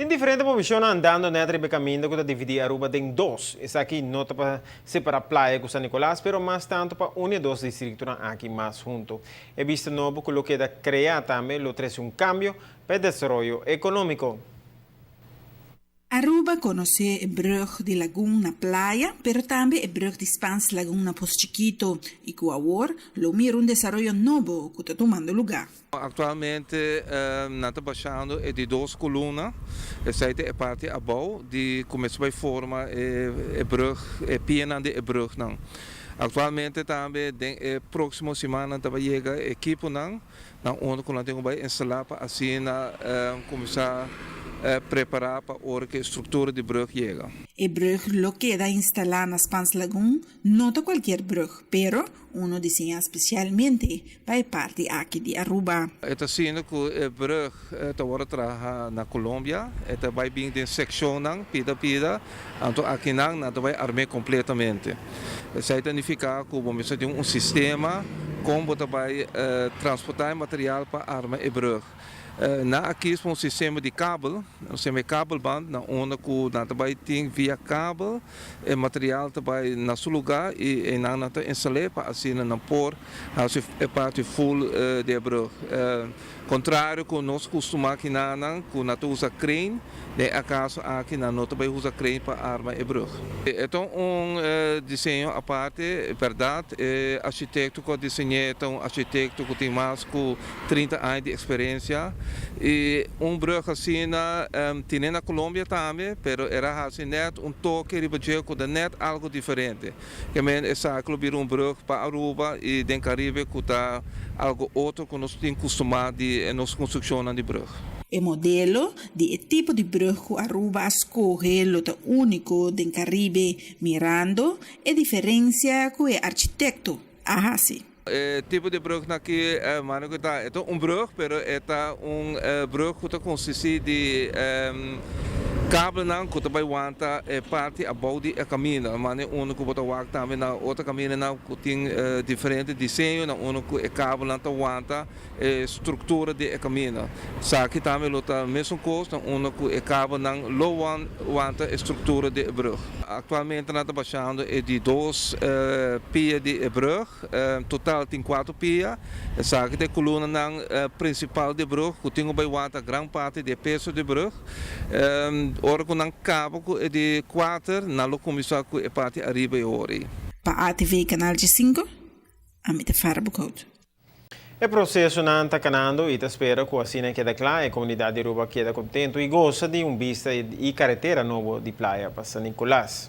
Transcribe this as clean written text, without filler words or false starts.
Tin diferente movishon andando net riba e kaminda ku ta dividí Aruba den dos. Esaki no ta pa separá Playa ku San Nicolas, pero mas tantu pa uni e dos distriktonan aki mas huntu. E bista nobo ku lo keda kreá tambe lo trese un kambio pa e desaroyo ekonómiko. Aruba conoce e brug di Lagun na Playa, pero tambe e brug di Spaans Lagun na Pos Chikito y cu awor lo mira un desaroyo nobo cu ta tumando luga. Actualmente nan ta bashando e di dos columna, esey ta e parti abou di cuminsa bay forma e brug, e pianan di e brugnan. Actualmente tambe den e proximo simannan ta bay yega e ekiponan Na unda ku nan tin ku bai instalá pa asina kuminsá prepará pa ora ku e struktura di brùg yega. E brùg lo keda instalá na Spaans Lagoon, no ta kualkier brùg, pero uno diseñá spesialmente pa e parti aki di Aruba. E ta asina ku e brùg ta wòrdu traha na Colombia, e ta bai bin den sekshonnan pida pida, anto akinan nan ta bai arm'é kompletamente. Esei ta nifiká ku bo mester tin un sistema kon bo ta bai transportá e material pa arma e brùg. Nan a kis pa un sistema di kabel, un sistema di kabelband, na unda ku nan ta bai tin via kabel e material ta bai na su lugá i einan nan ta instal'é pa asina nan por hasi e parti full di e brùg. Kontrario ku nos kustumá kinanan ku nan ta usa crane, den e akaso aki nan no ta bai usa crane pa arma e brug. E ta un diseño aparte, bèrdat. E architekto ku a diseñ'é ta un architekto ku tin mas ku 30 aña di eksperensia. I un brug asina tine na Colombia tambe, pero el a hasi nèt un toke riba dje ku ta nèt algu diferente. Ke men esaki lo bira un brug pa Aruba i den Caribe ku ta algo otro ku nos tin kustumá di e nos konstrukshonnan di brug. E modelo di e tipo di brug ku Aruba a skohe lo ta úniko den Caribe, mirando e diferensia ku e architekto a hasi. E tipo di brugnan aki mane ku ta e ta un brug pero e ta un brug ku ta konsistí di kabelnan ku ta bai wanta e parti abou di e kaminda. Mane unu ku bo ta wak tambe na otro kamindanan ku tin diferente diseño na unu ku e kabelnan ta wanta e struktura di e kaminda. Esaki tambe lo ta mesun kos na unda ku e kabelnan lo wanta e struktura di e brug. Aktualmente nan ta bashando e di dos pia di e brug. Total tin kuater pia. Esaki ta e kolunanan prinsipal di e brug ku tin ku bai wanta gran parti di e peso di e brug. Ora ku nan kaba ku e di kuater, nan lo kuminsá ku e parti ariba e ora ei. Pa ATV Canal 5, ami ta Farah Boekhout. E prosesonan ta kanando i ta spera ku asina keda kla e komunidat di Aruba keda kontentu i gosa di un bista i karetera nobo di playa pa San Nicolas.